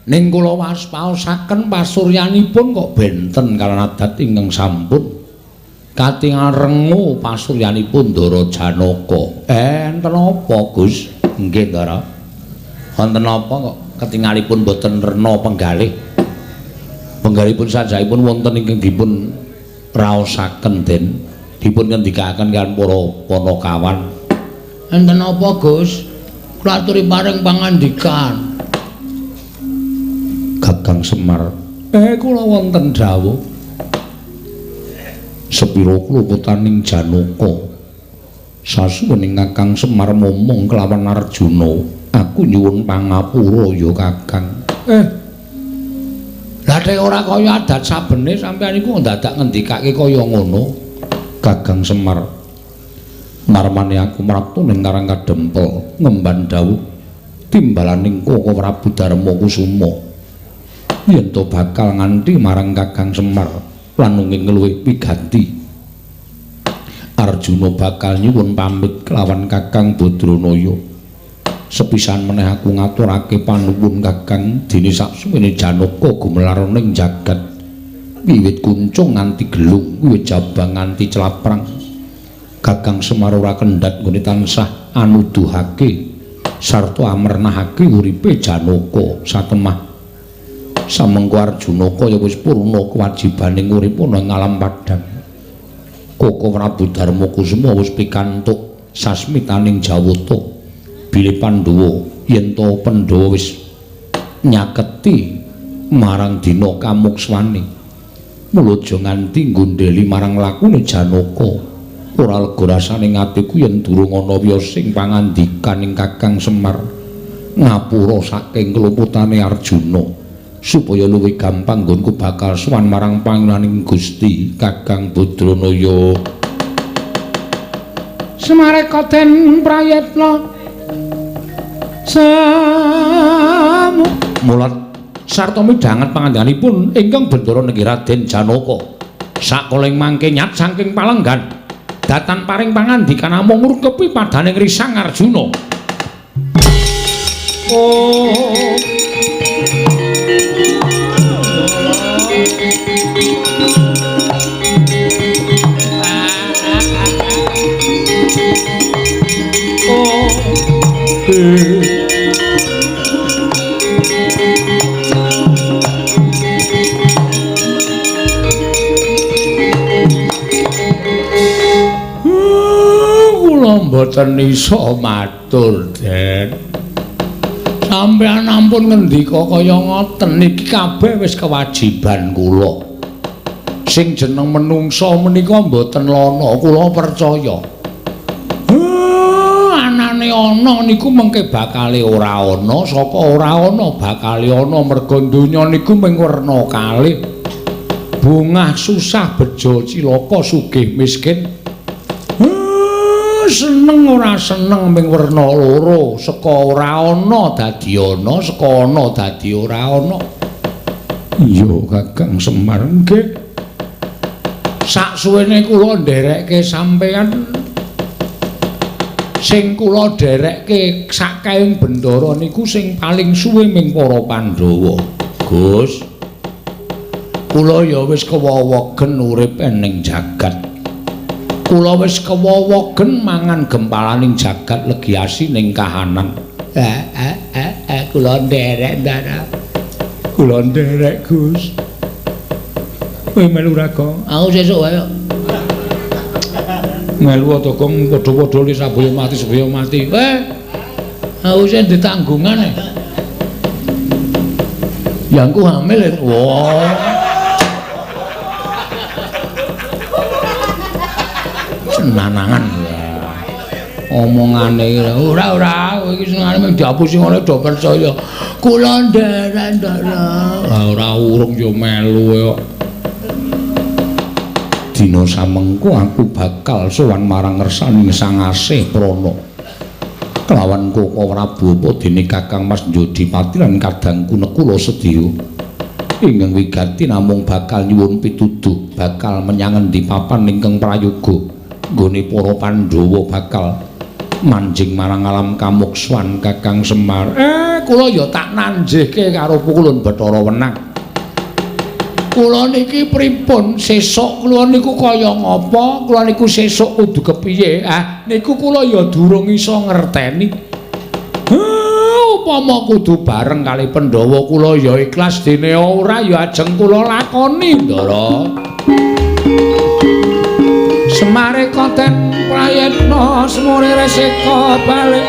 Ning kula waspaosaken pasuryanipun kok benten kaliyan adat ingkang sampun katingal rengu pasuryanipun Ndara Janaka. Enten apa, Gus? Nggih, Ndara. Wonten apa kok ketingalipun boten rena penggalih? Penggalihipun sajaipun wonten ingkang dipun raosaken den dipun ngendikaken kaliyan para panakawan. Enten apa, Gus? Kula aturi paring pangandikan. Kakang Semar, kula wonten dawuh. Sepira kluputaning Janaka? Sasuwening Kakang Semar momong kelawan Arjuna, aku nyuwun pangapura ya Kakang. Lah nek ora kaya adat sabene sampeyan iku ndadak ngendikake kaya ngono. Kakang Semar, marmane aku mraptu ning Karang Kadempel ngemban dawuh timbalaning Koko Prabu Darma Kusuma. Yen to bakal nganti marang Kakang Semar lan nunging luwih piganti. Arjuna bakal nyuwun pamit kelawan Kakang Badranaya. Sepisan meneh aku ngaturake panuwun Kakang dene saksuwene Janaka gumelar ning jagat. Wiwit kuncung nganti gelung, wiwit jabang nganti claprang. Kakang Semar ora kendhat nggone tansah anuduhake sarta amernahake uripe Janaka satemah. Samengko Arjuna kaya wis purna kewajibane urip ana ing alam padhang. Koko Prabu Darma Kusuma wis pikantuk sasmitaning Jawata. Bilih Pandhawa yen to Pandhawa wis nyaketi marang dina kamukswane. Mula aja nganti nggondheli marang lakune Janaka. Ora lega rasane atiku yen durung ana wiyosing pangandikaning Kakang Semar ngapura saking keluputane Arjuna. Supaya luwih gampang nggonku bakal sowan marang pangenaning Gusti Kakang Badranaya. Semareka den prayitna samu mulat sarta midhanget pangandikanipun ingkang bendara negeri Raden Janaka. Sakoling mangke nyat saking palenggan datan paring pangandikan namung ngurkepi padaning risang Arjuna. Oh. Kula mboten iso matur, Den. Sampeyan ampun ngendika kaya ngoten iki kabeh wis kewajiban kula. Sing jeneng menungsa menika mboten lana, kula percaya. Anane ana niku mengke bakale ora ana, saka ora ana bakale ana merga donya niku mung werna kalih. Bungah susah bejo cilaka sugih miskin. Seneng ora seneng ming werna loro, saka ora ana dadi ana, saka ana dadi ora ana. Iya Kakang Semar, nggih. Saksuwene kula nderekke sampeyan sing kula dherekke sakaing bendara niku sing paling suwe ming para Pandhawa. Gus, kula ya wis kewowogen urip ning jagat. Kula wis kewowogen mangan gempalaning jagat legi asining kahanan. Kula nderek, Ndara. Kula nderek, Gus. Kowe melu ra, Gong? Aku sesuk wae kok. Melu to, Gong, padha-padha li sabaya mati, sabaya mati. Aku sing ditanggungan e. Yangku hamil. Wah. Nanangan omongane ora ora kowe iki senengane mung diapusi ngono do percaya. Kula nderek, Ndara. Ora urung yo melu kok. Dina samengko aku bakal sowan marang ngersaning Sang Asih Prana. Kelawan Koko Prabu apa dene Kakang Mas Njodipati lan kadangku Nekula sedya. Ingkang wigati namung bakal nyuwun pituduh bakal menyang endi papan ingkang prayoga nggone para Pandhawa bakal Manjing marang alam kamukswan Kakang Semar. Kula ya tak nanjihke karo Pukulun Bathara Wenang. Kula niki pripun sesuk kula niku kaya ngapa? Kula niku sesuk kudu kepiye? Ah, niku kula ya durung iso ngerteni. Upama kudu bareng kali Pandhawa kula ya ikhlas, dene ora ya ajeng kula lakoni, Ndara. Semare koten prayetna semure reseka balik.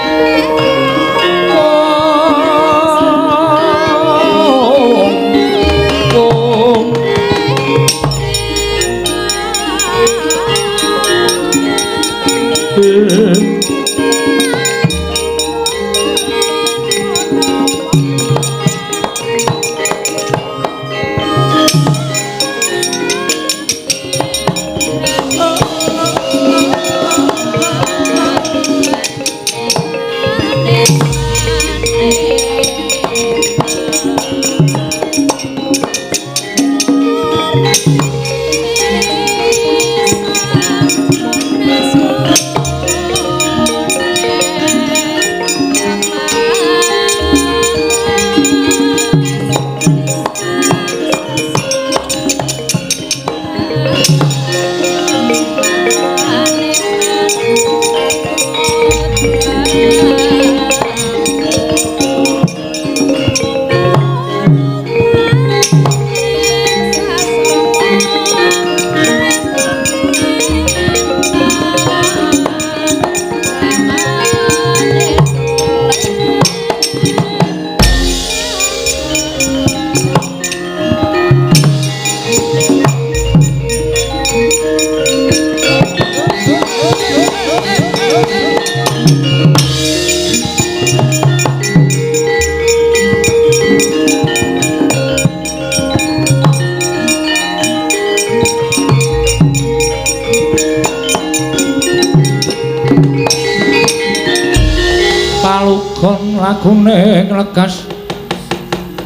Lagune nglegas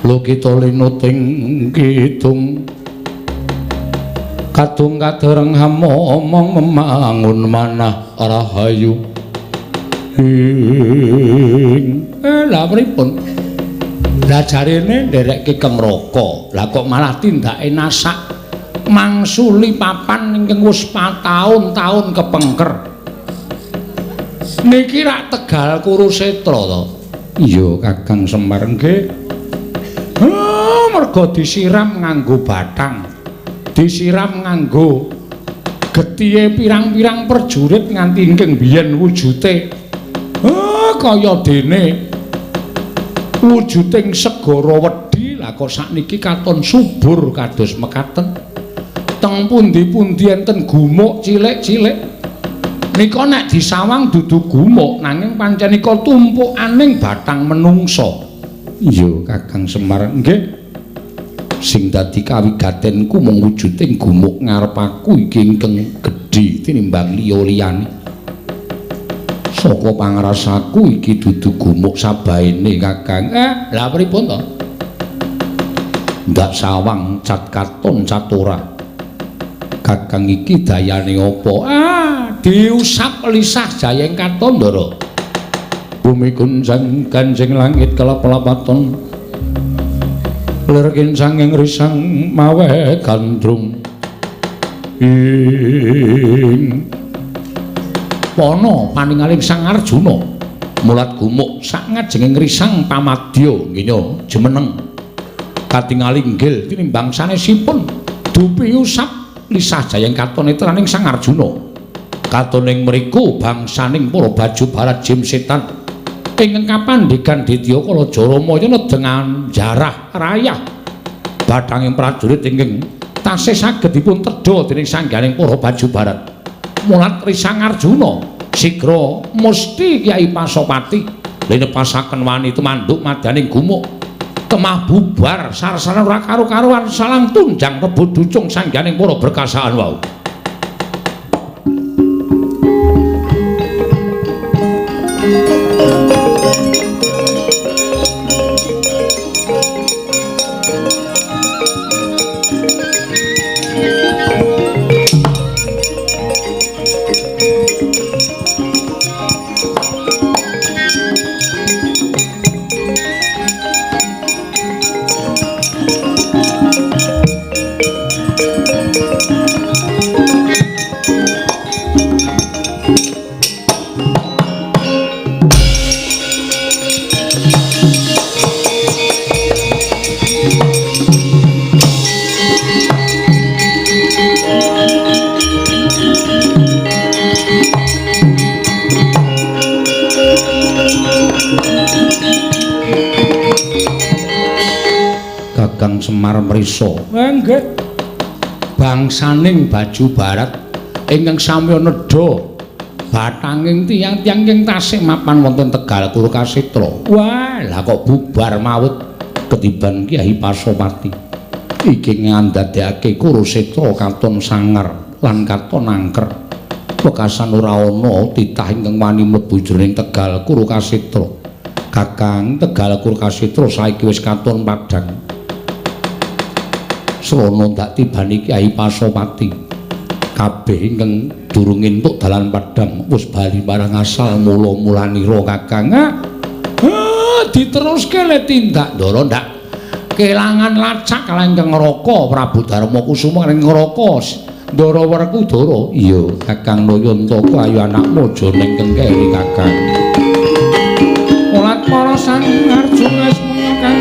lukita linuting kidung kadung kadereng hamomong memangun manah rahayu ing lha pripun lah jarene nderekke Keng Raka lah kok malah tindake nasak mangsuli papan ingkang wis pataun-taun kepengker niki rak Tegal Kurusetra to. Iya Kakang Semar nggih. Mergo disiram nganggo bathang, disiram nganggo getihe pirang-pirang prajurit nganti ingkang biyen wujute kaya dene wujuding segara wedhi lah kok sakniki katon subur kados mekaten. Teng pundi-pundi enten gumuk cilik-cilik. Nika nek disawang dudu gumuk nanging pancen nika tumpukaning bathang menungsa. Iya Kakang Semar nggih. Sing dadi kawigatenku mung wujuding gumuk ngarep aku iki ingkang gedhe tinimbang liya-liyane. Saka pangrasaku iki dudu gumuk sabaene Kakang. Lah pripun to? Ndak sawang cat katon cat ora. Kakang iki dayane apa? Diusap lisah jayeng katon Ndara. Bumi guncang ganjing langit kelap-lapaton. Lir kincanging risang mawe gandrung. Ing pono paningaling Sang Arjuna mulat gumuk sak ngajenging risang pamadya nggih jumeneng. Katingali inggil tinimbang sanesipun dupi usap lisah jayeng katon netraning Sang Arjuna. Katoning mriku bangsaning para baju barat jim setan ingkang kapandegan Ditya Kala Jaramaya nedengan jarah rayah bathanging prajurit ingkang tasih saged dipun tedha dening sangganing para baju barat. Mulat Risang Arjuna sigra musti Kyai Pasopati linepasaken wani tumanduk madyaning gumuk temah bubar sarsaran ora karu-karuan salang tunjang rebut ducung sangganing para berkasaan wau. Kakang Semar mrisa. Nggih. Bangsaning baju barat ingkang samya nedha batanging tiyang-tiyang ingkang tasih mapan wonten Tegal Kurukasetra. Wah, lah kok bubar mawut ketiban Kyai Pasopati. Iki ngandadekake Kurusetra katon sangar lan katon angker. Wekasan ora ana titah ingkang wani mlebu jroning Tegal Kurukasetra. Kakang, Tegal Kurukasetra saiki wis katon padhang. Srana ndak tibani Kyai Pasopati. Kabeh ingkang durung entuk dalan padhang wis bali marang asal mula-mulanira Kakang. Diteruske le tindak Ndara ndak kelangan lacak kala ingkang ngraka Prabu Darma Kusuma ing ngraka Ndara Werkudara. Iya, Kakang Nayantaka ayo anakmu aja ning kengkeri Kakang. Ulat para sang Arjuna semoyo kang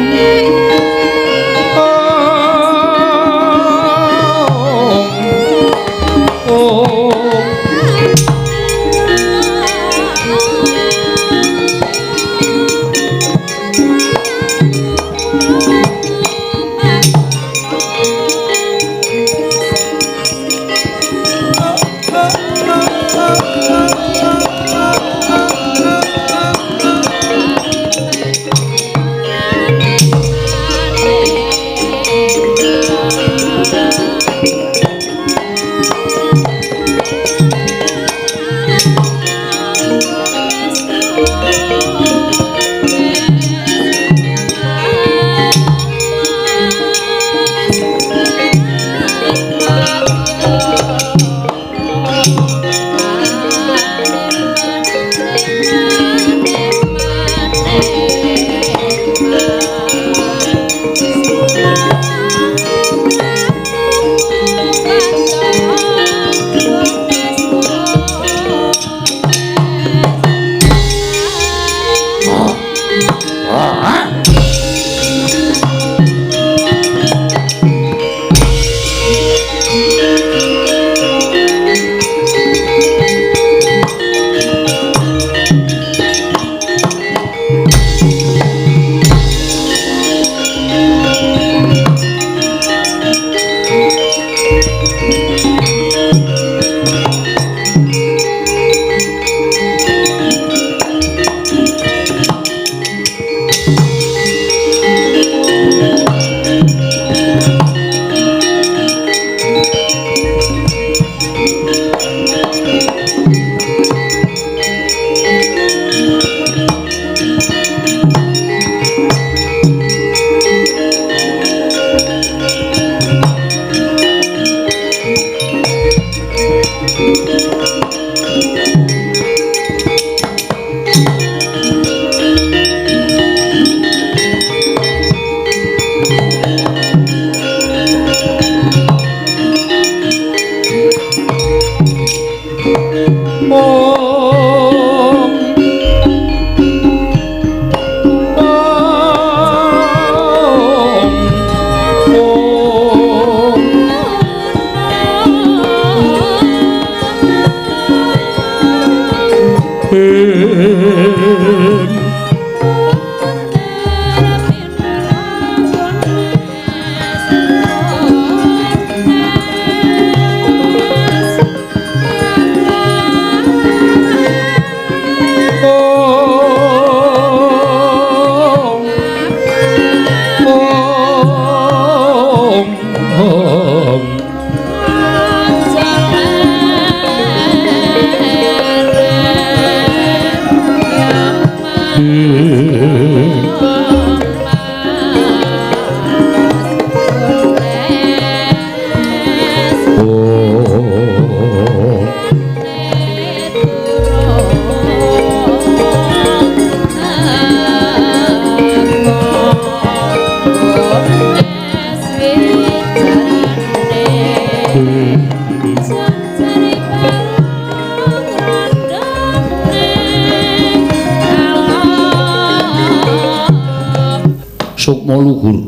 Sukma luhur.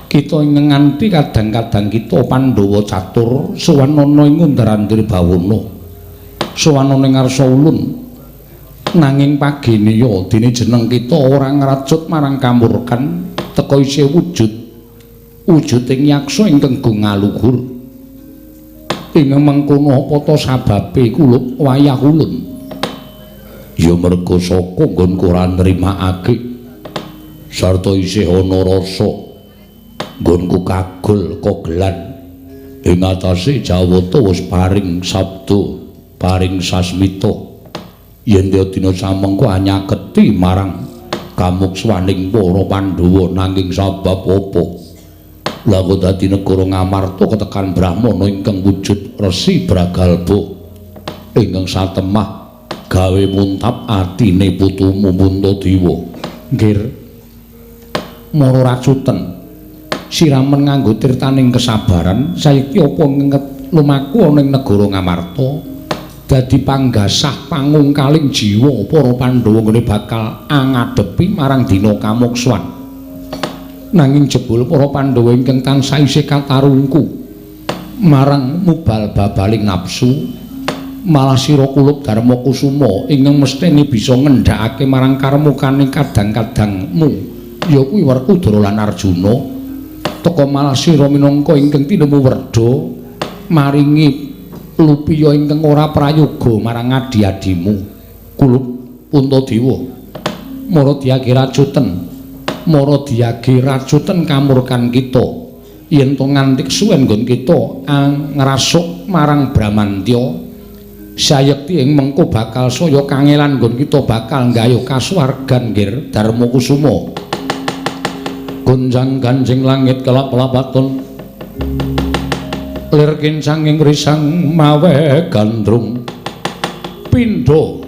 Kita nganti kadang-kadang kita Pandhawa catur sowan ana ing Undar-andir bawana, sowan ana ing ngarsa ulun, nanging pageneya dene jeneng kita ora ngracut marang kamurkan, Teka isih wujud wujuding yaksa ingkang gung ngaluhur. Ing mengkono apa ta sababe kulup wayah ulun? Ya merga saka nggonku ora nrimakake sarta isih ana rasa nggonku kagol kogelan ing atase Jawata wis paring sabda paring sasmita yen dina samengko anyaketi marang kamukswaning para Pandhawa nanging sabab apa lha kok dadi negara Ngamarta ketekan brahmana ingkang wujud Resi Bragalba ingkang satemah gawe muntap atine putumu Puntadewa. Nggir mara racuten siramen nganggo tirtaning kesabaran saiki apa ngenget lumaku ana ing negara Ngamarta dadi panggasah pangungkaling jiwa para Pandhawa nggone bakal angadepi marang dina kamukswan. Nanging jebul para Pandhawa ingkang tansah isih katarungku marang mubal babaling nafsu malah sira kulup Darma Kusuma ingkang mesthene bisa ngendhakake marang karmukane kadang-kadangmu ya kuwi Werkudara lan Arjuna. Teka malah sira minangka ingkang tinemu werda maringi lupiya ingkang ora prayoga marang adi-adimu kulup Puntadewa. Mara diage racuten, mara diage racuten kamurkan kita yen to nganti kesuwen nggon kita ngrasuk marang Bramantya sayekti ing mengko bakal saya kangelan nggon kita bakal nggayuh kasuwargan nggir Darma Kusuma. Gonjang ganjing langit kelap-lapaton lir kincanging risang mawe gandrung pindha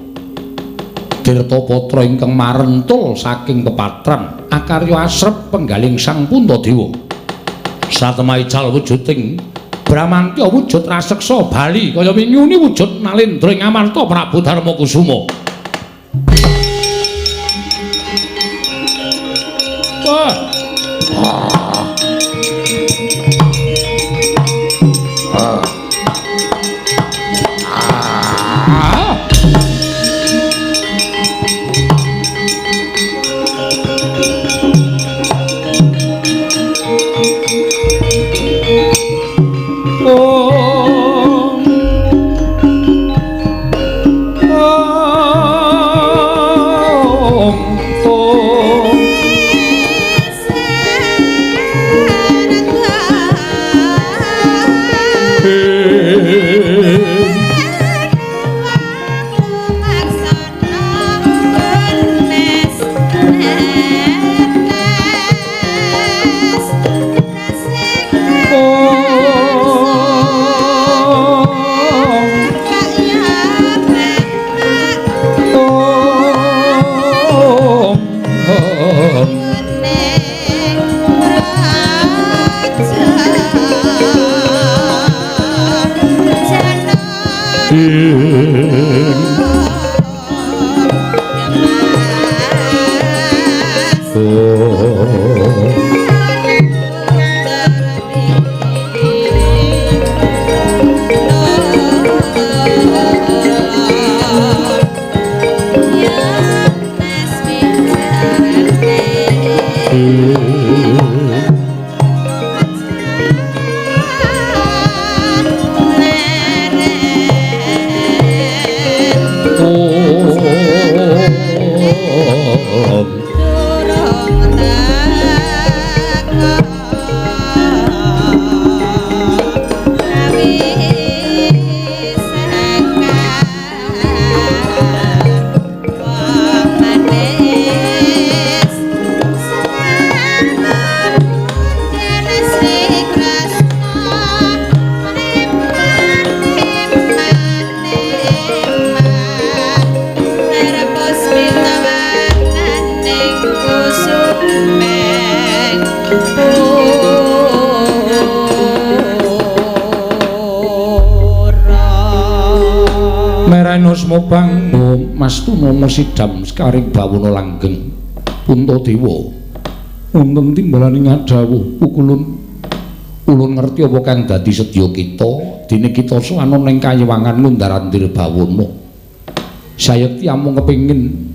Tirta Patra ingkang marentul saking pepatran akarya asrep penggaling Sang Puntadewa. Satemah ical wujuding Bramantya wujud raseksa bali kaya wingi wujud Nalendra ing Amarta Prabu Darma Kusuma. Wah. Mobang Mas Tunomo sidam sekaring bawana langgeng Puntadewa wonten timbalane ngadhawuh pukulun ulun ngerti apa kang dadi sedya kita dene kita sowan ning kayewangan ngundar-andir bawana sayekti amung kepengin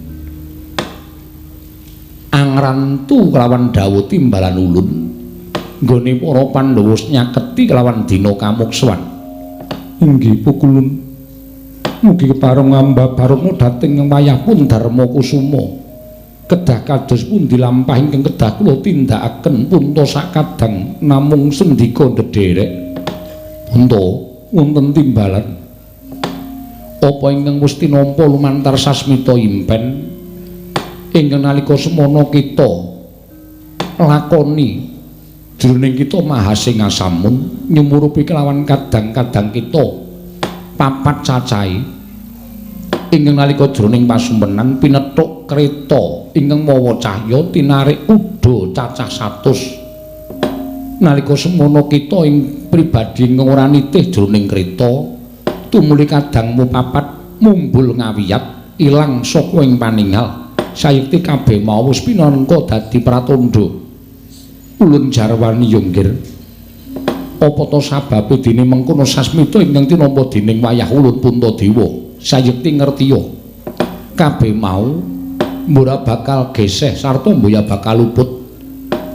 Angrantu kelawan dawuh timbalan ulun nggone para Pandhawa nyaketi kelawan dina kamukswan. Inggih pukulun. Mugi kepareng ambabarana dhateng wayah pun Darma Kusuma. Kedah kados pundi lampah ingkang kedah kula tindakaken punta sakadang namung sendika ndederek. Punta wonten timbalan. Apa ingkang wis tinampa lumantar sasmita impen ingkang nalika semana kita lakoni jroning kita mahasingasamun nyumurupi kelawan kadang-kadang kita papat cacahe ingkang nalika jroning pasumpenan pinethuk kreta ingkang mawa cahya tinarik kuda cacah 100. Nalika semana kita ing pribadi ingkang ora nitih jroning kreta tumuli kadangmu papat mumbul ngawiyat ilang saka ing paningal. Sayekti kabeh mau wis pinangka dadi pratandha. Ulun jarwani ya nggir. Apa ta sababe dene mengkono sasmita ingkang tinampa dening wayah ulun Puntadewa? Sayekti ngertiya kabeh mau mbora bakal geseh sarta mboya bakal luput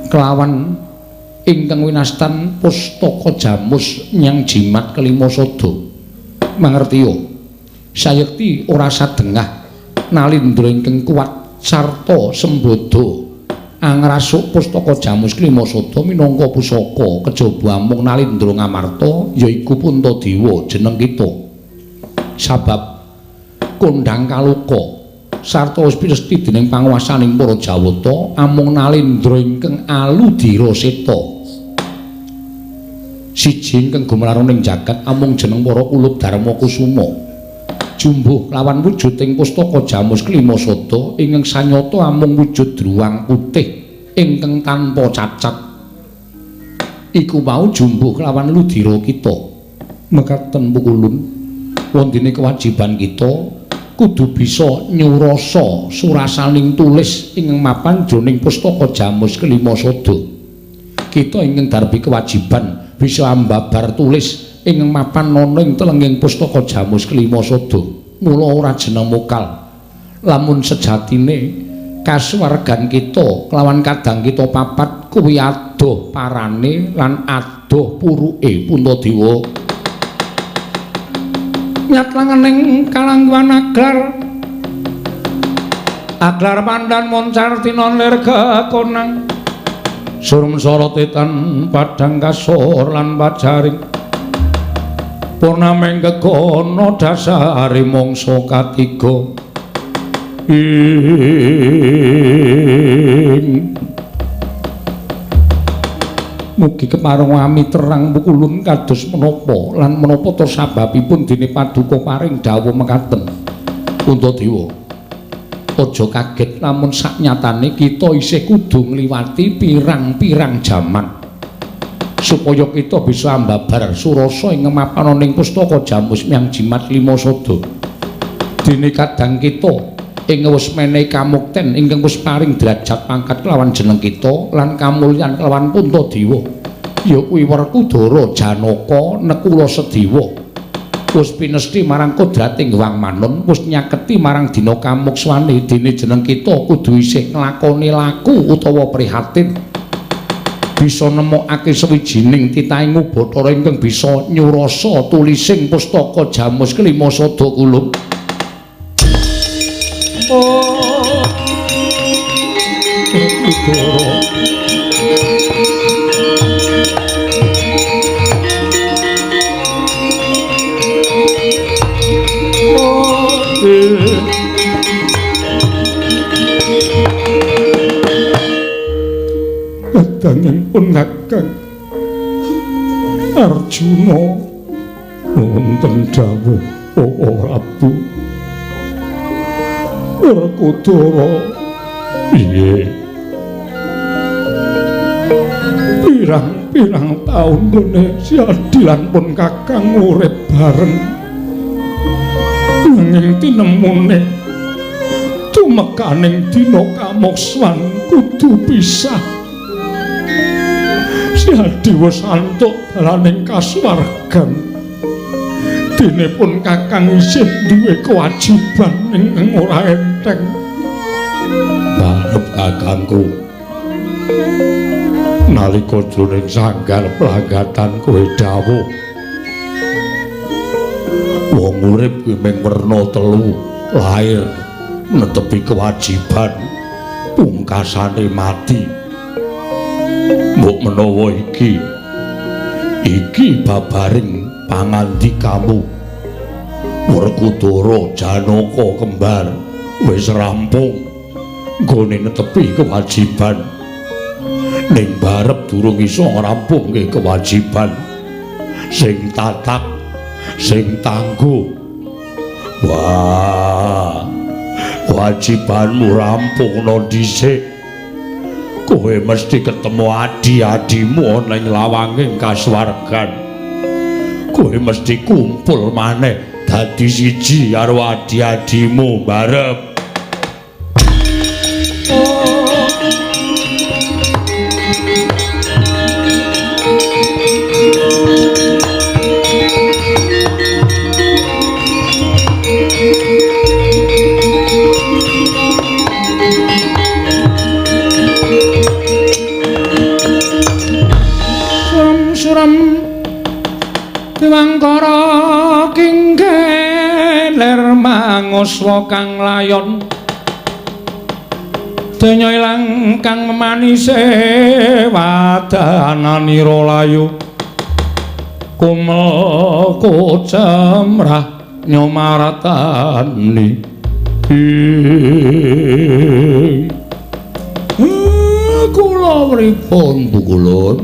kelawan ingkang winastan pustaka jamus nyang jimat kelima sada. Mangertiya sayekti ora sadengah nalindra ingkang kuat sarta sembada angrasuk pustaka jamus kelima sada minangka pusaka kejaba amung nalindra ngamarta yaiku Puntadewa jeneng kita. Sabab kondhang kaloka sarta wis pinesti dening panguwasaning para Jawata amung nalindra ingkang aludira seta. Siji ingkang gumelar ning jagat amung jeneng para kulup Darma Kusuma. Jumbuh lawan wujuding pustaka jamus kelima sada ingkang sanyata amung wujud druwang putih ingkang tanpa cacat. Iku mau jumbuh kelawan ludira kita. Mekaten pukulun wondene kewajiban kita kudu bisa nyurasa surasaning tulis ingkang mapan jroning pustaka jamus kelima sada. Kita ingkang darbi kewajiban bisa ambabar tulis ingkang mapan ana ing telenging pustaka jamus kelima sada. Mula ora jeneng mokal lamun sejatine kasuwargan kita kelawan kadang kita papat kuwi adoh parane lan adoh puruke Puntadewa. Nyatlangening kalangguhan aglar aglar pandan moncar tinon lir kekonang surum sorotetan padang kasor lan pajaring purnameng kekono dasare mangsa katiga ing mugi kepareng ami terang pukulun kados menapa lan menapa ta sababipun dene paduka paring dawuh mekaten. Puntadewa, aja kaget lamun saknyatane kita isih kudu ngliwati pirang-pirang jaman supaya kita bisa ambabar surasa ing mapan ning pustaka jamus miang jimat lima sada. Dene kadang kita ing wis menehi kamukten ingkang wis paring derajat pangkat kelawan jeneng kita lan kamulyan kelawan Puntadewa ya kuwi Werkudara Janaka Nekula Sedewa wis pinesti marang kodrating Hyang Manun wis nyaketi marang dina kamukswane dene jeneng kita kudu isih nglakoni laku utawa prihatin bisa nemokake sawijining titahing ubathara ingkang bisa nyurasa tulising pustaka jamus kelima sada kulub. Oh, kadangipun Kakang Arjuna wonten dawuh Prabu Werkudara. Piye pirang-pirang taun ngene siadilan pun Kakang urip bareng nanging tinemune tumekaning dina kamokswan kudu pisah. Siadi wis antuk dalaning kasuwargan dene pun Kakang isih duwe kewajiban ingkang ora enteng. Barep kakangku nalika jroning sanggar planggatan kowe dawuh wong urip kuwi mung werna telu, lair, netepi kewajiban, pungkasane mati. Mbok menawa iki iki babaring pangandikamu Werkudara Janaka kembar wis rampung nggone netepi kewajiban, ning barep durung iso ngrampungke kewajiban sing tatak, sing tangguh. Wah, kewajibanmu rampungno dhisik, kowe mesti ketemu adi-adimu ana ing lawanging kasuwargan. Kowe mesti kumpul maneh dadi siji karo adi-adimu barep. Suram Dewangkara kinggeler manguswa kang layon donya ilang kang memanise wadananira layu kumel kocemrah nyomaratani. Kula pripun Bu Kulun?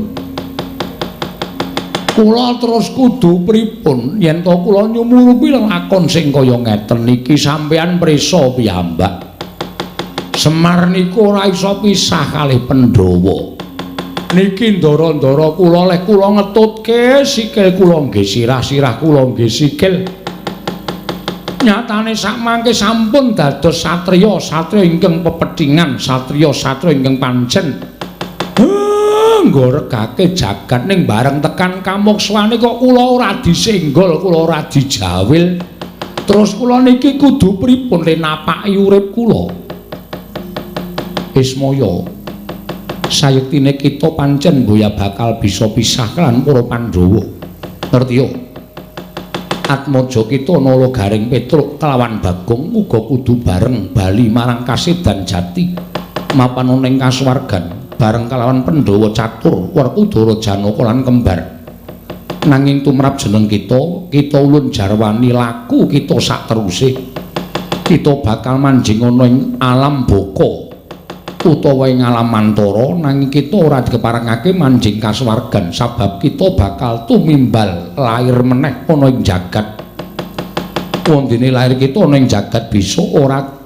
Kula terus kudu pripun yen to kula nyumurupi lelakon sing kaya ngeten iki? Sampeyan prisa piyambak. Semar niku ora iso pisah kalih Pandhawa. Niki ndara-ndara kula leh kula ngetutke sikil kula nggih sirah, sirah kula nggih sikil. Nyatane sakmangke sampun dados satriya, satriya ingkang pepethingan, satriya-satriya ingkang pancen nggoregake jagat, ning bareng tekan kamukswane kok kula ora disenggol, kula ora dijawil. Terus kula niki kudu pripun le napaki urip kula? Ismaya, sayektine kita pancen mboya bakal bisa pisah lan para Pandhawa. Ngerti yo? Atmaja kita Nala Garing Petruk kelawan Bagong uga kudu bareng bali marang Kasedan Jati mapan ana ing kasuwargan bareng kalawan Pandhawa Catur, Werkudara Janaka lan kembar. Nanging tumrap jeneng kita, kita ulun jarwani laku kita sakteruse. Kita bakal manjing ana ing alam baka utawa ing alam mantara, nanging kita ora dikeparengake manjing kasuwargan sabab kita bakal tumimbal lair meneh ana ing jagat. Wondene lair kita ana ing jagat bisa ora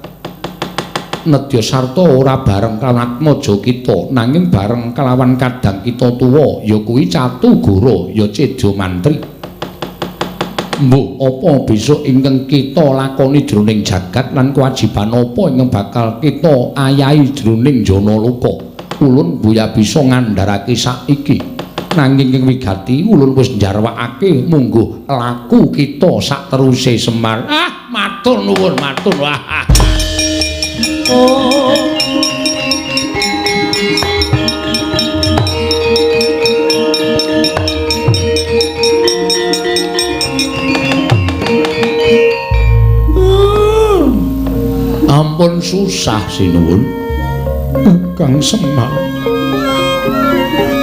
nedya sarta ora bareng kalawan atmaja kita, nanging bareng kalawan kadang kita tuwa, ya kuwi Catugara, ya Cedya Mantri. Mbuh apa besok ingkang kita lakoni jroning jagat lan kewajiban apa ingkang bakal kita ayahi jroning jana loka? Ulun mbuya bisa ngandharake saiki, nanging ing wigati ulun wis njarwakake mungguh laku kita sakteruse Semar. Ah, matur nuwun, matur. Wah. Oh. Ampun susah sinuwun Kang Semar,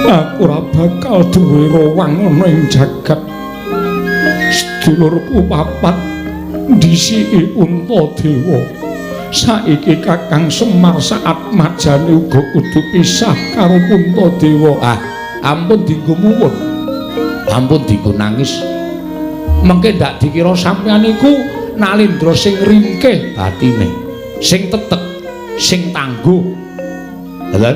aku ora bakal duwe rowang ana ing jagat. Sedulurku papat ndhisiki Untadewa. Saiki Kakang Semar saat majane uga kudu pisah karo Puntadewa. Ah, ampun dienggo muwun, ampun dienggo nangis. Mengke ndak dikira sampeyan iku Nalindra sing ringkih batine, sing tetek, sing tangguh. Lha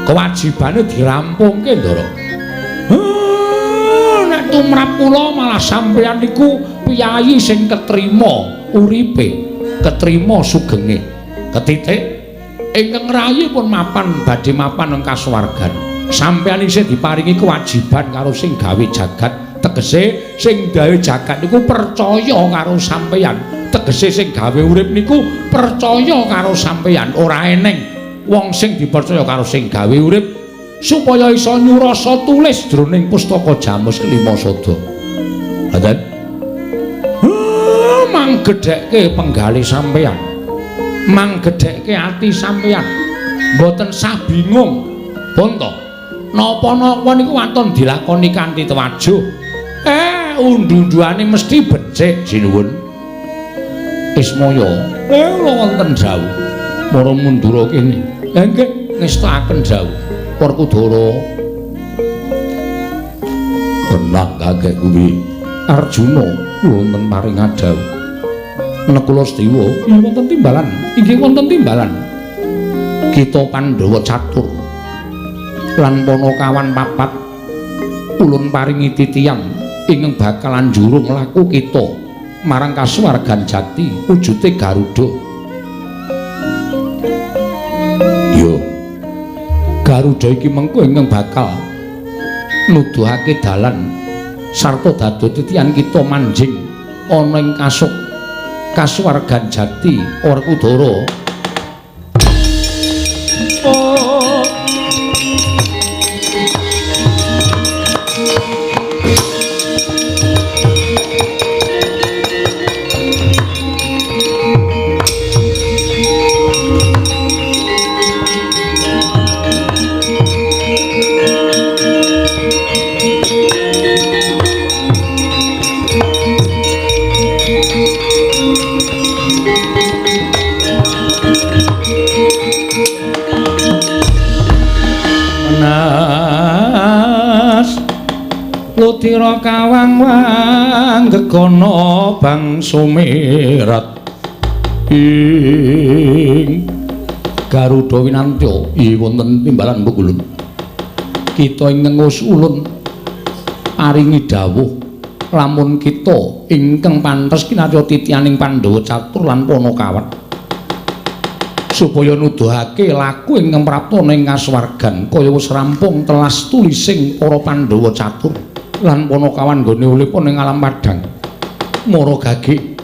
kewajibane dirampungke, Ndara. Nek tumrap kula malah sampeyan niku piyayi sing ketrima uripe, ketrima sugenge. Ketitik ingkang rayi pun mapan badhe mapan ing kasuwargan. Sampeyan isih diparingi kewajiban karo sing gawe jagat. Tegese sing gawe jagat niku percaya karo sampeyan. Tegese sing gawe urip niku percaya karo sampeyan, ora eneng wong sing dipercaya karo sing gawe urip supaya iso nyurasa tulis jroning pustaka Jamus Kelima Sada. Ngoten. Manggedhekke penggalih sampeyan. Manggedhekke ati sampeyan. Mboten sah bingung. Bonto. Napa-napa niku wonten dilakoni kanthi tewajuh. Undu-unduane mesti becik sinuwun. Ismaya, kula wonten dawuh. Para mundura kene. Nggih, ngestakaken dawuh. Werkudara. Benah kakek kuwi. Arjuna wonten paring dawuh. Nekula Sediwa, inggih wonten timbalan. Inggih wonten timbalan. Kita Pandhawa catur lan Panakawan papat ulun paringi titian ingkang bakal anjurung laku kita marang kasuwargan jati wujute Garuda. Yo. Garuda iki mengko ingkang bakal nuduhake dalan sarta dadi titian kita manjing ana ing kasuwargan jati Werkudara. Ludira kawang wang gegono bang sumirat ing Garuda Winantya. Iya wonten timbalan mbok ulun. Kita ingkang ulun paringi dawuh lamun kita ingkang pantes kinarya titianing Pandhawa catur lan Panakawan supaya nuduhake laku ingkang prapta ning kasuwargan kaya wis rampung telas tulising para Pandhawa catur lan Panakawan nggone urip ning alam padhang. Mara gagik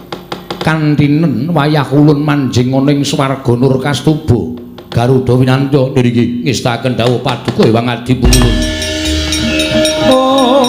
kantinen wayah ulun manjing ana ing swarga nur kastuba. Garuda Winantya niki ngestakaken dawuh paduka Hyang Adi Pulun. Oh.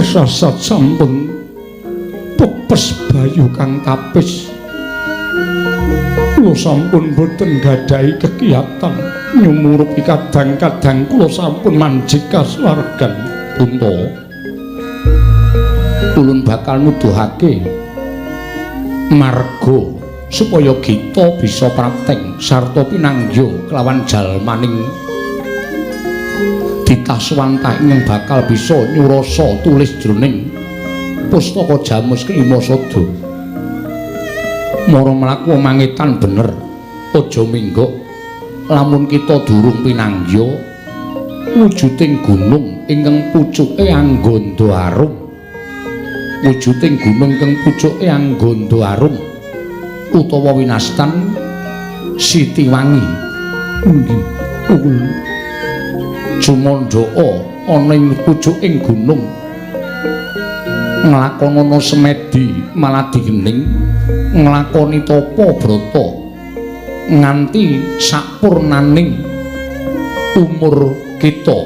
Sasat sampun pepes bayu kang tapis. Kula sampun boten gadhahi kekiyatan nyumurupi kadang-kadang kula sampun manjing kasuwargan. Punta ulun bakal nuduhake marga supaya kita bisa prapteng sarta pinangya kelawan jalmaning titah suwantah ingkang bakal bisa nyurasa tulis jroning pustaka Jamus Kelima Sada. Mara mlaku mangetan bener, aja minggok lamun kita durung pinangya wujuding gunung ingkang pucuke angganda arum. Wujuding gunung ingkang pucuke angganda arum utawa winastan Sitiwangi. Nggih, Jumandhaa ana ing pucuking gunung nglakonana semedi maladigening nglakoni tapa brata nganti sapurnaning umur Kita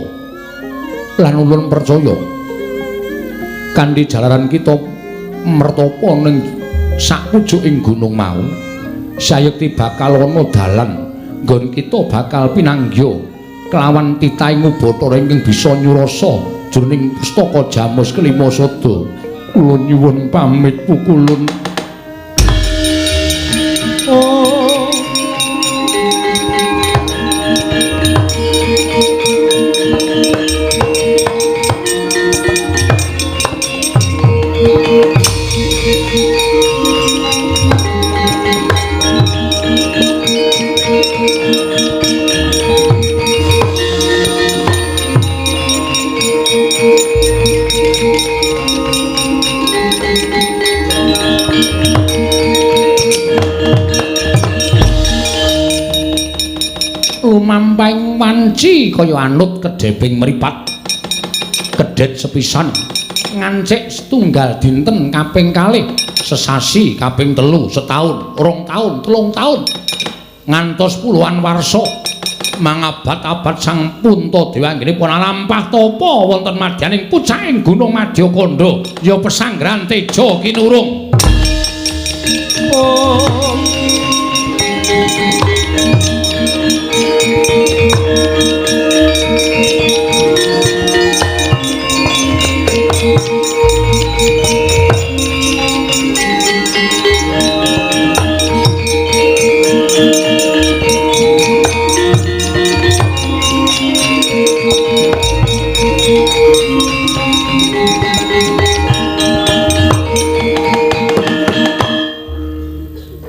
lan ulun percaya kanthi jalaran kita mertapa ning sapucuking gunung mau sayekti bakal ana dalan nggon kita bakal pinanggya kelawan titahing Bathara ingkang bisa nyurasa jroning pustaka Jamus kelima sada. Kula nyuwun pamit pukulun. Lumampahing wanci kaya anut kedheping mripat kedhet sepisan ngancik setunggal dinten kaping kalih sesasi kaping telu setaun 2 taun 3 taun ngantos puluhan warsa mangabad-abad sang Puntadewa anggenipun alampah tapa wonten madyaning pucaking Gunung Madyakanda ya pesanggrahan Teja Kinurung. Oh.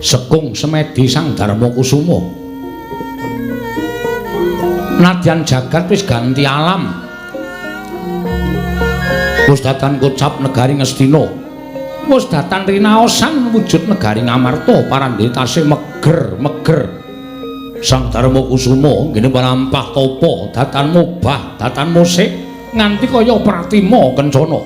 Sekung semedi Sang Darma Kusuma. Nadyan jagat wis ganti alam, wis datan kocap negari Ngastina, wis datan rinaosan wujud negari Ngamarta, parandhe tasih meger-meger. Sang Darma Kusuma nggene lampah tapa, datan mobah, datan musik nganti kaya pratima kencana.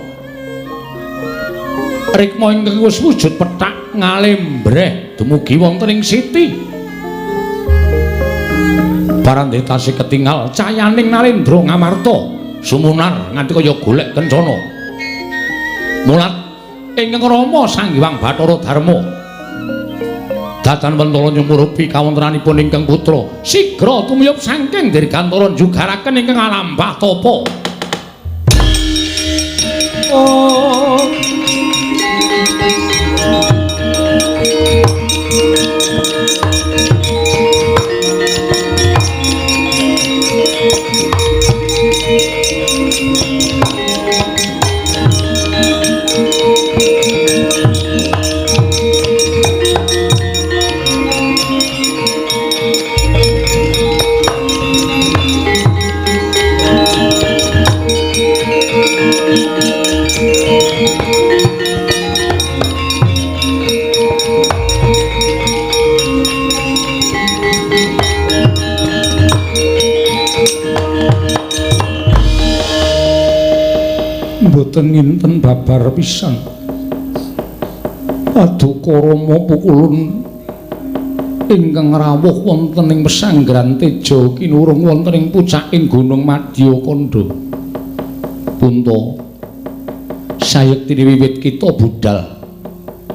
Rikma ingkang wis wujud pethak ngalembreh dumugi wonten ing siti. Parandhe tasih ketingal cayaning Narendra Ngamarta sumunar nganti kaya golek kencana. Mulat ingkang rama Sang Hyang Bathara Darma datan mentala nyumurupi kawontenanipun ingkang putra sigra tumiyup saking dirgantara njugaraken ingkang alampah tapa. Oh. Mboten nginten babar pisan. Paduka Rama pukulun ingkang rawuh wonten ing pesanggrahan Teja Kinurung wonten ing pucaking Gunung Madyakanda. Punta sayektine wiwit kita budal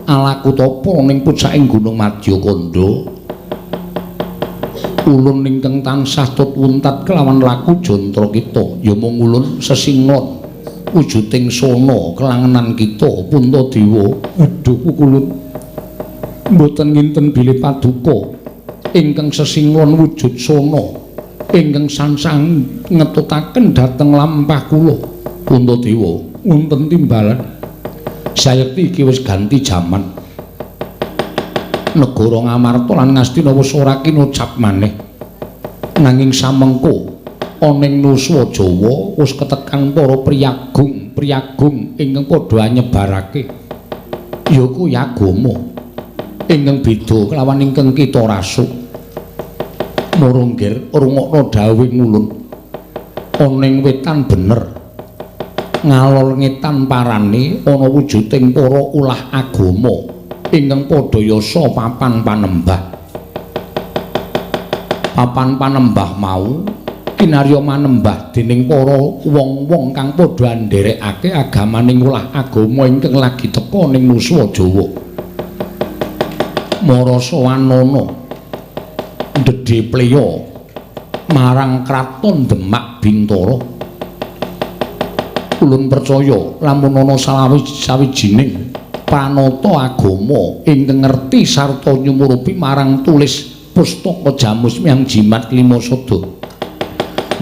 alaku tapa ning pucaking Gunung Madyakanda, ulun ingkang tansah tut wuntat kelawan laku jantra kita ya mung ulun sesingon wujuding sona kelangenan kita Puntadewa. Aduh pukulun, mboten nginten bilih paduka ingkang sesingon wujud sona ingkang sansah ngetutaken dhateng lampah kula. Puntadewa, wonten timbalan sayekti iki wis ganti jaman. Negara Ngamarta lan Ngastina wis ora kinocap maneh. Nanging samengko ana ing Nuswa Jawa wis ketekan para priyagung-priyagung ingkang padha nyebarake ya kuwi agama ingkang beda kelawan ingkang kita rasuk. Murunggir rungokno dawuh ulun. Ana ing wetan bener ngalor ngetan parane ana wujuding para ulah agama ingkang padha yasa papan panembah. Papan panembah mau Kinarya manembah dening para wong-wong kang padha ndherekake agamaning ulah agama ingkang lagi teka ning Nuswa Jawa. Marasa wanana ndedhe pleya marang kraton Demak Bintara. Ulun percaya lamun ana sawijining pranata agama ingkang ngerti sarta nyumurupi marang tulis pustaka Jamus Miang Jimat Lima Sada.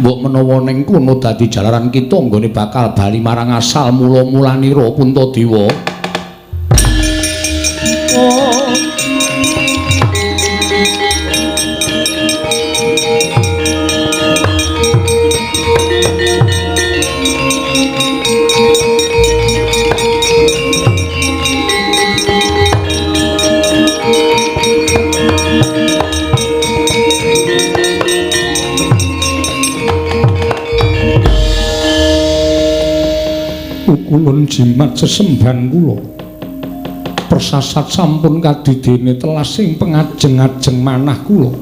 Mbok menawa ning kono dadi jalaran kita nggone bakal bali marang asal mula-mulanira Puntadewa. Kulun jimat sesembahan kula persasat sampun kadidene telas ing pengajeng-ajeng manah kula.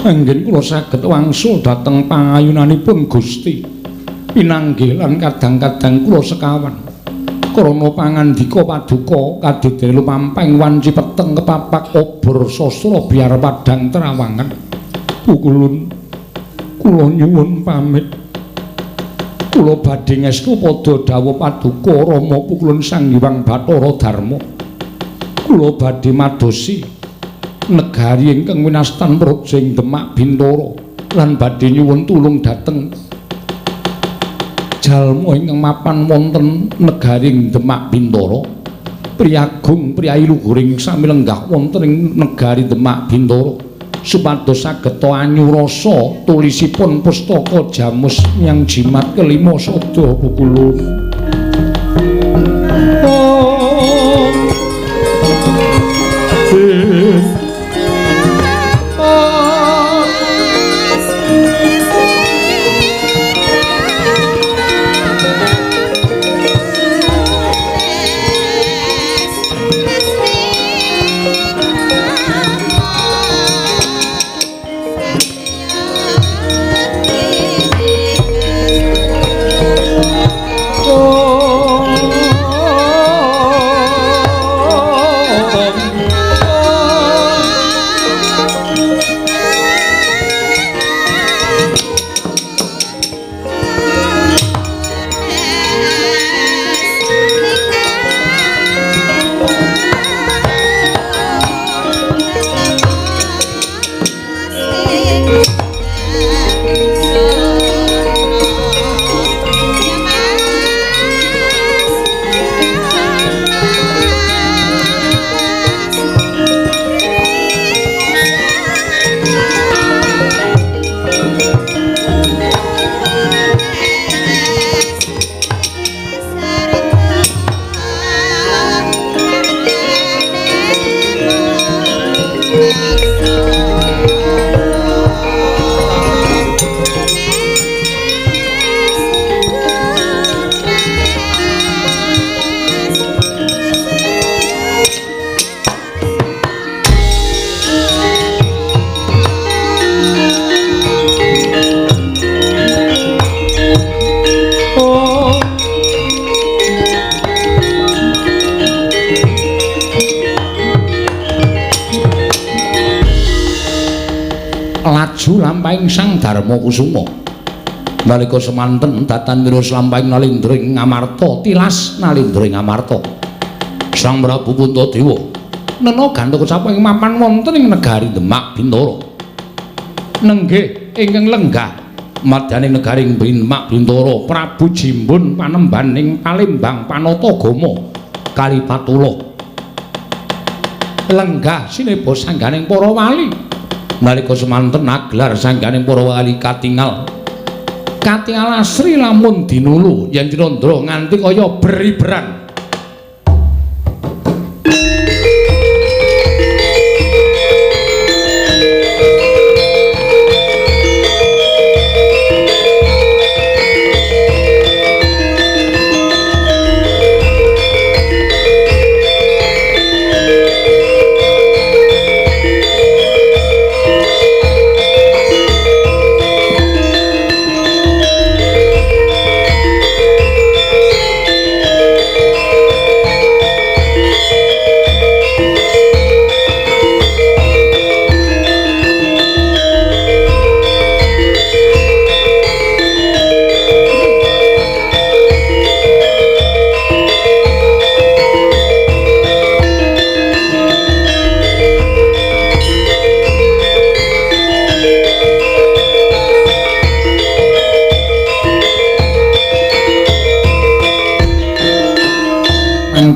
Anggen kula saged wangsul dhateng pangayunanipun Gusti. Pinanggih lan kadang-kadang kula sekawan. Krana pangandika paduka kadidene lumampahing wanci peteng kepapak obor sastra biar padhang terawangan. Pukulun kula nyuwun pamit. Kula badhe ngestu padha dawuh paduka Rama Pukulun Sang Hyang Bathara Darma. Kula badhe madosi negari ingkang winastan praja ing Demak Bintara lan badhe nyuwun tulung dhateng jalma ingkang mapan wonten negari ing Demak Bintara. Priyagung priyayi luhuring sami lenggah wonten ing negari Demak Bintara supados saged anyurasa tulisipun pustaka Jamus Miang Jimat Kelima Sada Pukulun. Lampahing Sang Darma Kusuma. Nalika semanten datan wirus lampahing Nalindra ing Ngamarta, tilas Nalindra ing Ngamarta. Sang Prabu Puntadewa nena gantha kecap ing mapan wonten ing negari Demak Bintara. Nenggih ingkang lenggah madyaning negari Demak Bintara, Prabu Jimbun panemban ing Palembang Panatagama Kalipatula. Lenggah sineba sangganing para wali. Nalika semanten aglar sangganing para wali katingal. Katingal asri lamun dinulu yen tinandra nganti kaya beriberan.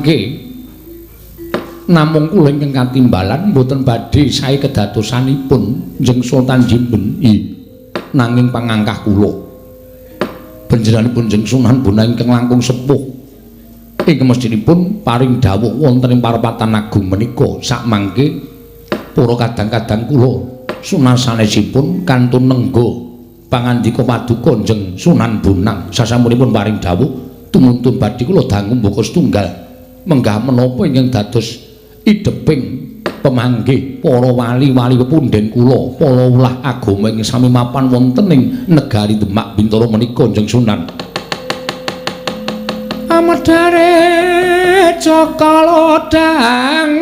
Samangke namung kula ingkang katimbalan mboten badhe sae kedadosanipun Jeng Sultan Jimbun. Nanging pangangkah kula panjenenganipun Jeng Sunan Bonang ingkang langkung sepuh ingkang mestinipun paring dawuh wonten ing parepatan agung menika. Sakmangke para kadang-kadang kula sunan sanesipun kantun nengga pangandika paduka Jeng Sunan Bonang. Sasampunipun paring dawuh tumuntun badhe kula dangu mbaka setunggal menggah menapa ingkang dados ideping pemanggih para wali-wali pepunden kula, para ulah agama ingkang sami mapan wonten ing negari Demak Bintara menika Jeng Sunan. Amedare Jaka Lodhang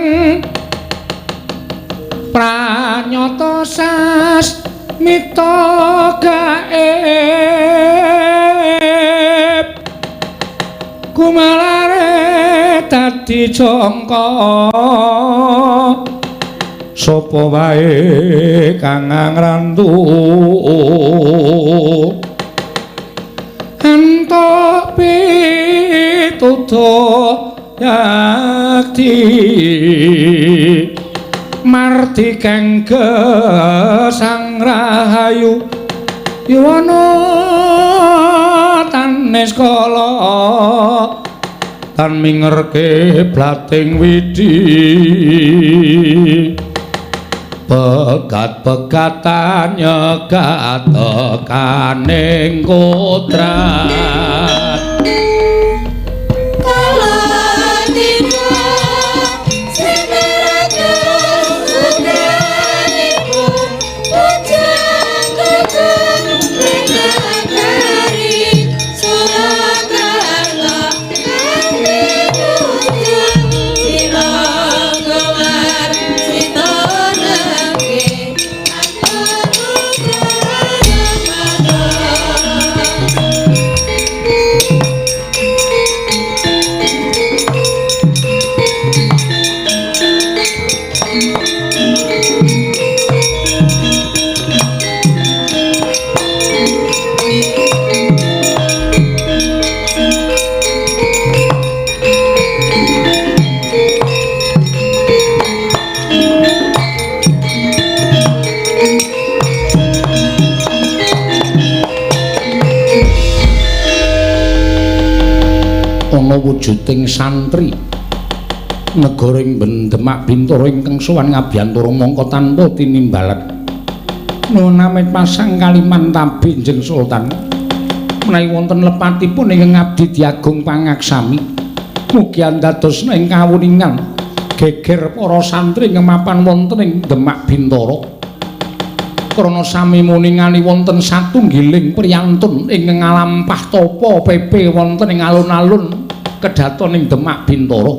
pranyata sasmita gaib kumalare dadi jangka sapa wae kang ngrantu entuk pituduh yakti mardi kang gesang rahayu yuwana tan niskala tan mingerke blating widi pegat-pegatan nyegat tekaning kodrat. Ana wujuding santri negara ing Demak Bintara ingkang sowan ngabiyantara mangka tanpa tinimbalan. Nuwun amit pasang kaliman tabi Jeng Sultan. Menawi wonten lepatipun ingkang abdi diagung pangaksami, mugi andados ing kawuningan geger para santri ingkang mapan wonten ing Demak Bintara. Krana sami muningani wonten satunggiling priyantun ingkang ngalampah tapa pepe wonten ing alun-alun kedhaton ing Demak Bintara.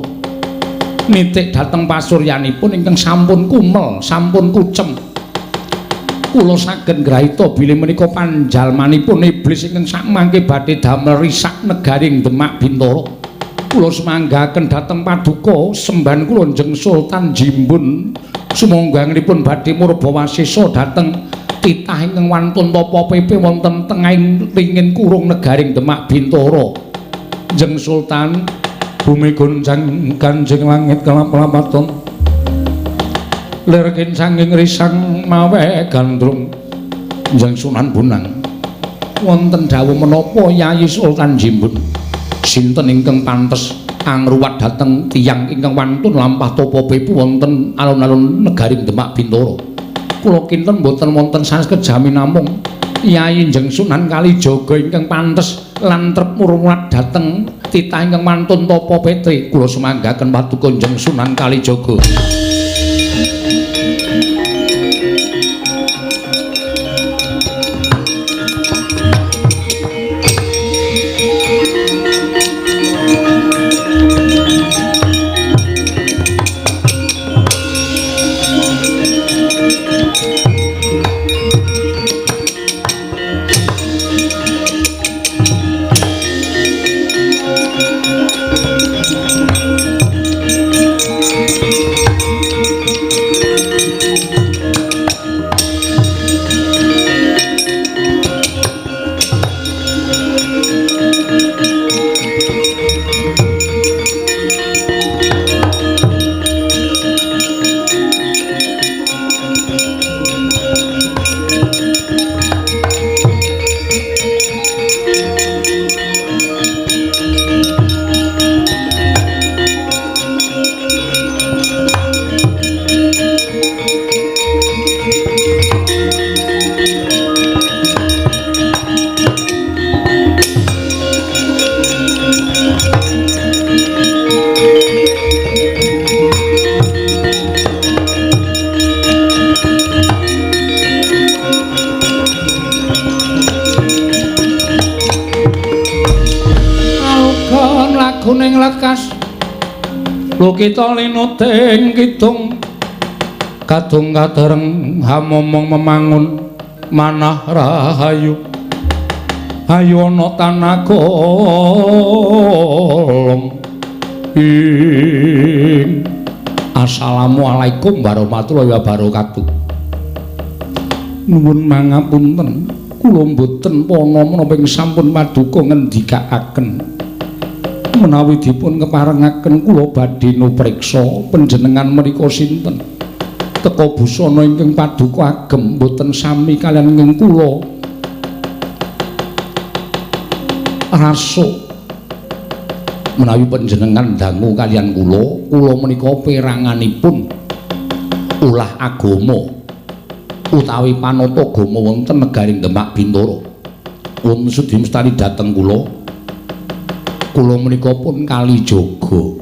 Nitik dhateng pasuryanipun ingkang sampun kumel, sampun kucem. Kula saged ngrahita bilih menika panjalmanipun iblis ingkang sakmangke badhe damel risak negari ing Demak Bintara. Kula sumanggaken dhateng paduka sembahan kula Jeng Sultan Jimbun. Sumangga-angenipun badhe murba wasesa dhateng titah ingkang wantun tapa pepe wonten tengahing ringin kurung negaring Demak Bintara. Jeng Sultan, bumi goncang kanjeng langit kelap-lapaton lir kincanging risang mawe gandrung. Jeng Sunan Bonang, wonten dawuh menapa Yayi Sultan Jimbun? Sinten ingkang pantes angruwat dhateng tiyang ingkang wantun lampah tapa pepe wonten alun-alun negaring Demak Bintara? Kula kinten mboten wonten sanes kejami namung Yayi Jeng Sunan Kalijaga ingkang pantes lan trep murwat dhateng titah ingkang wantun tapa petri. Kula sumanggaken paduka Jeng Sunan Kalijaga. Lukita linuting kidung kadung kadereng hamomong memangun manah rahayu ayu ana tanah kolong ing. Assalamualaikum warahmatullahi wabarakatuh. Nuwun mangapunten, kula mboten pana menapa ing sampun paduka ngendikaaken. Menawi dipun keparengaken kula badhe nupriksa panjenengan menika sinten. Teka busana ingkang paduka agem mboten sami kaliyan ingkang kula rasuk. Menawi panjenengan dangu kaliyan kula, kula menika peranganipun ulah agama utawi panatagama wonten negari Demak Bintara. Wonten sudi mestani dhateng kula. Kula menika pun Kalijaga.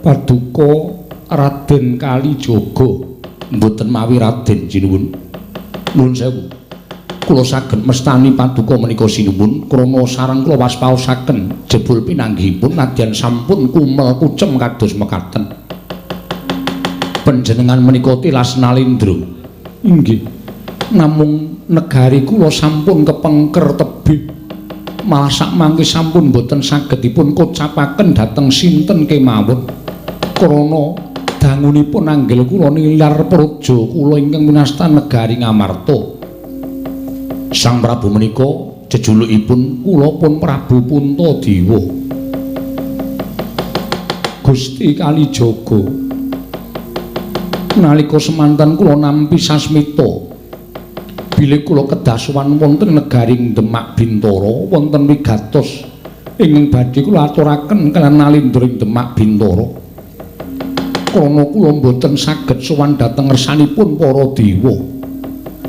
Paduka Raden Kalijaga. Mboten mawi Raden sinuwun. Nuwun sewu. Kula saged mestani paduka menika sinuwun krana sareng kula waspaosaken jebul pinanggihipun nadyan sampun kumel kucem kados mekaten. Panjenengan menika tilas nalindra. Inggih. Namung negari kula sampun kepengker tebih. Malah sakmangke sampun boten saged dipun kocapaken dhateng sinten kemawon. Krana dangunipun anggel kula nilar praja kula ingkang winastan negari Ngamarta. Sang Prabu menika jejulukipun kula pun Prabu Puntadewa. Gusti Kalijaga, nalika semanten kula nampi sasmita bilih kula kedah sowan wonten negari Demak Bintara wonten wigatos ingkang badhe kula aturaken kaliyan nalindra ing Demak Bintara. Krana kula mboten saged sowan dhateng ngersanipun para dewa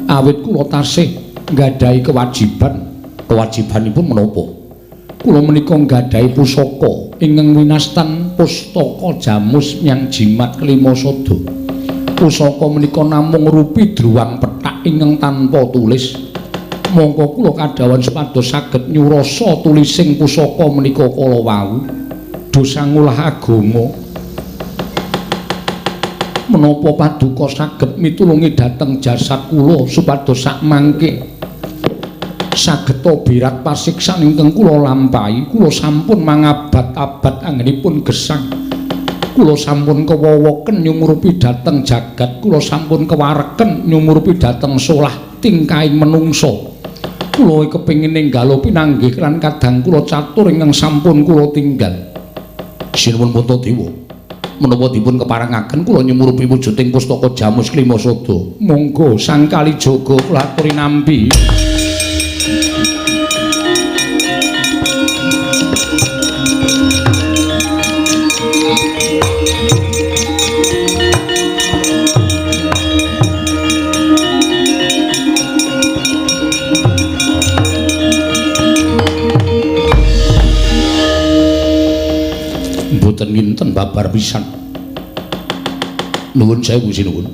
awit kula tasih nggadahi kewajiban. Kewajibanipun menapa? Kula menika nggadahi pusaka ingkang winastan pustaka jamus myang jimat kelima sada. Pusaka menika namung rupi druwang pethak ingkang tanpa tulis. Mongko kula kadhawuhan supados saged nyurasa tulising pusaka menika kala wau. Dosa ngulah agama. Menapa paduka saged mitulungi dhateng jasad kula supados sakmangke saged birat pasiksan ingkang kula lampahi. Kula sampun mangabad-abad anggenipun gesang. Kula sampun kewowoken nyumurupi dhateng jagat, kula sampun kewareken nyumurupi dhateng solah tingkahing menungsa. Kula kepengin ninggalo pinanggih lan kadang kula catur ingkang sampun kula tinggal. Sinuwun Puntadewa, menapa dipun keparengaken kula nyumurupi wujuding pustaka Jamus Klima Sada. Monggo Sang Kalijaga kula aturi nampi. Mboten nginten babar pisan. Nuwun sewu sinuwun.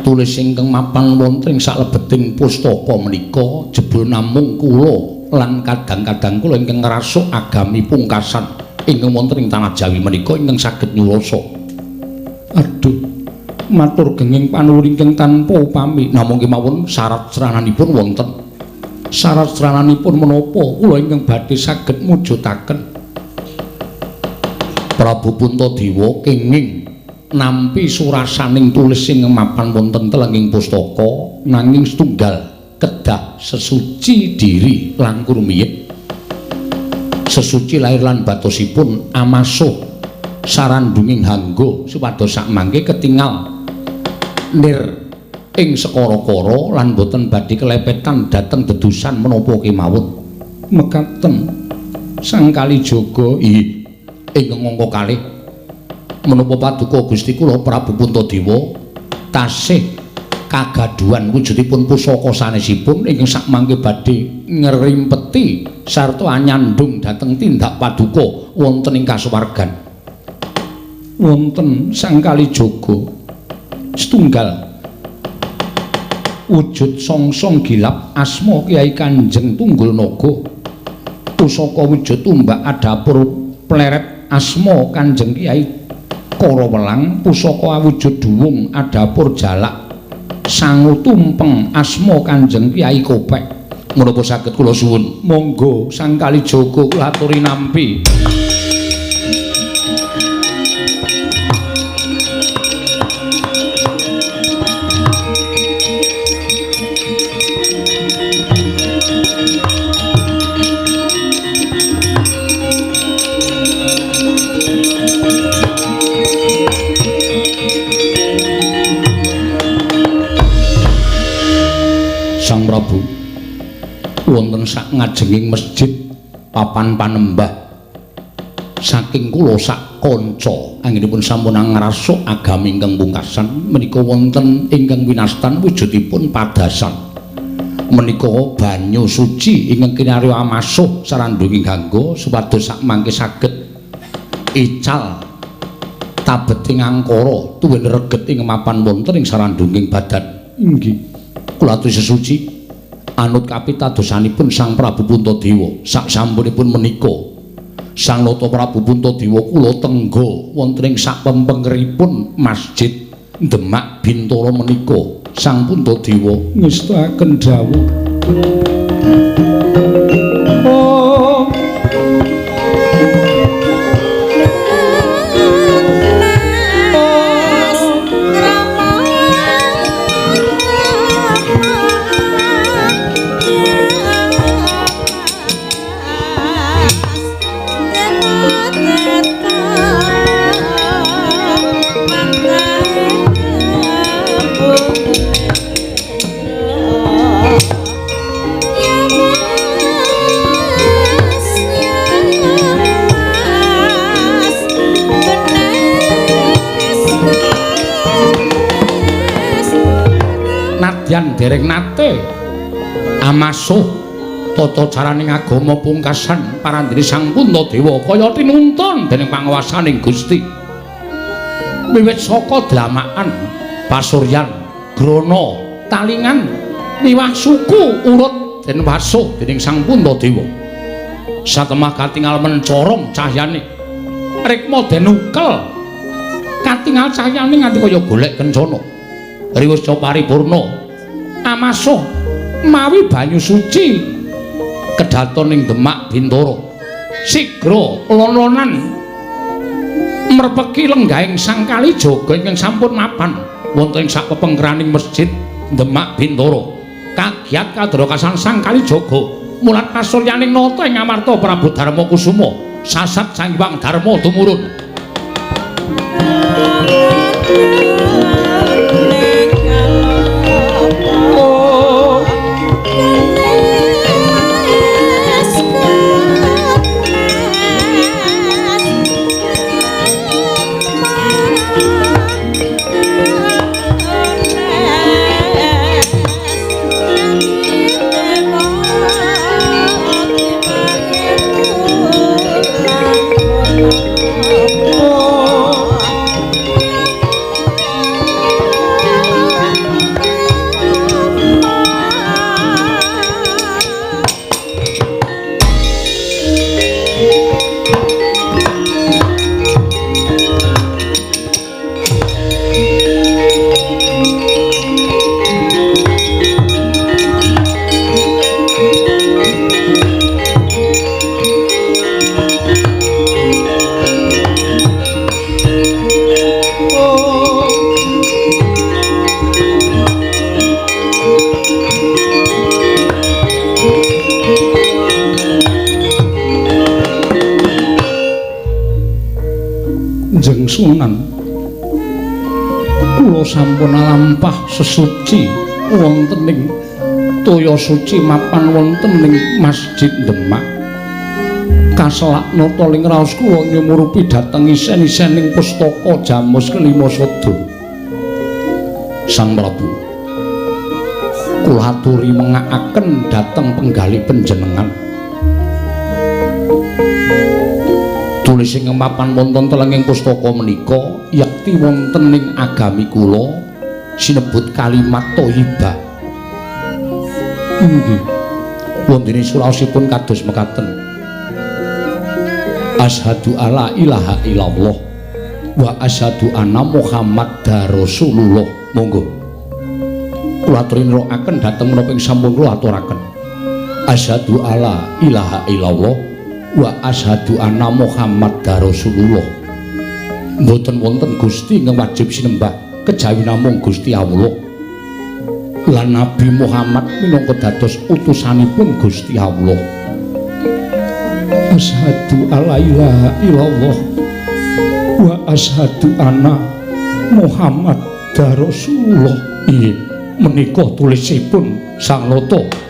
Tulis ingkang mapan wonten ing salebeting pustaka menika jebul namung kula lan kadang-kadang kula ingkang ngrasuk agami pungkasan ingkang wonten ing tanah Jawi menika ingkang saged nyurasa. Aduh, matur genging panuwun ingkang tanpa upami. Namung kemawon syarat srananipun wonten. Syarat srananipun menapa kula ingkang badhe saged mujudaken? Prabu Puntadewa kenging nampi surasaning tulis sing mapan wonten telenging pustaka nanging setunggal kedah sesuci diri langkung rumiyin. Sesuci lahir lan batosipun amasuh sarandunging hangga supados sakmangke ketingal nir ing sekara-kara lan boten badhe kelepetan dhateng dedusan menapa kemawon. Mekaten Sang Kalijaga. Inggih. Ingkang angka kalih menapa paduka Gusti kula Prabu Puntadewa tasih kagaduhan wujudipun pusaka sanesipun ingkang sakmangke badhe ngrimpeti sarta anyandhung dhateng tindak paduka wonten ing kasuwargan. Wonten Sang Kalijaga setunggal wujud songsong gilap asma Kyai Kanjeng Tunggul Naga, pusaka wujud tumbak adapur pleret asma Kanjeng Kyai Karawelang pusaka awujud duwung adapur jalak sangu tumpeng asma Kanjeng Kyai Kopek. Menapa saged kula suwun? Monggo Sang Kalijaga kula aturi nampi. Sang Prabu wonten sak ngajenging masjid papan panembah saking kula sak kanca anggenipun sampun ngrasuk agami ingkang pungkasan menika wonten ingkang winastan wujudipun padasan menika banyu suci ingkang kinarya amasuh sarandunging gangga supados sak mangke saged ical tabeting angkara tuwin reget ing mapan wonten ing sarandunging badan. Inggih kula aturi sesuci anut kapitadosanipun Sang Prabu Puntadewa sak sampunipun menika Sang Nata Prabu Puntadewa kula tengga wonten ing sak pempengeripun Masjid Demak Bintara menika Sang Puntadewa ngestakaken dawuh. Nadyan dereng nate amasuh tata caraning agama pungkasan parandene Sang Puntadewa kaya tinuntun dening panguwasaning Gusti. Wiwit saka dlamakan pasuryan grana talingan miwah suku urut den wasuh dening Sang Puntadewa. Satemah katingal mencorong cahyane rikma den ukel katingal cahyane nganti kaya golek kencana. Riwis paripurna amasuh mawi banyu suci kedaton ing Demak Bintara sigra lon-lonan merpeki lenggahing Sang Kalijaga ingkang sampun mapan wonten ing sakpepengkeraning masjid Demak Bintara. Kagiat kadrokasan Sang Kalijaga mulat pasuryaning nata ing amarta Prabu Darma Kusuma sasat Sang Hyang Darma tumurun. Sunan kula sampun lampah sesuci wonten ing toya suci mapan wonten ing Masjid Demak. Kaselak nata ling raos kula nyumurupi dhateng isen-isening pustaka Jamus kelima sada. Sang Prabu kula aturi mengakaken dhateng penggalih panjenengan. Tulis ing mapan wonten telenging pustaka menika yekti wonten ing agami kula sinebut kalimat thayyibah. Inggih. Wontene suraosipun kados mekaten. Asyhadu alla ilaha illallah wa asyhadu anna Muhammadar Rasulullah. Monggo. Kula aturi nirakaken dhateng menapa ing sampun kula aturaken. Asyhadu alla ilaha illallah wa asyhadu anna Muhammadar Rasulullah. Mboten wonten Gusti ingkang wajib sinembah kejawi namung Gusti Allah. Lan Nabi Muhammad minangka dados utusanipun Gusti Allah. Asyhadu alla ilaha illallah wa asyhadu anna Muhammadar Rasulullah. Inggih menika tulisipun Sang Nata.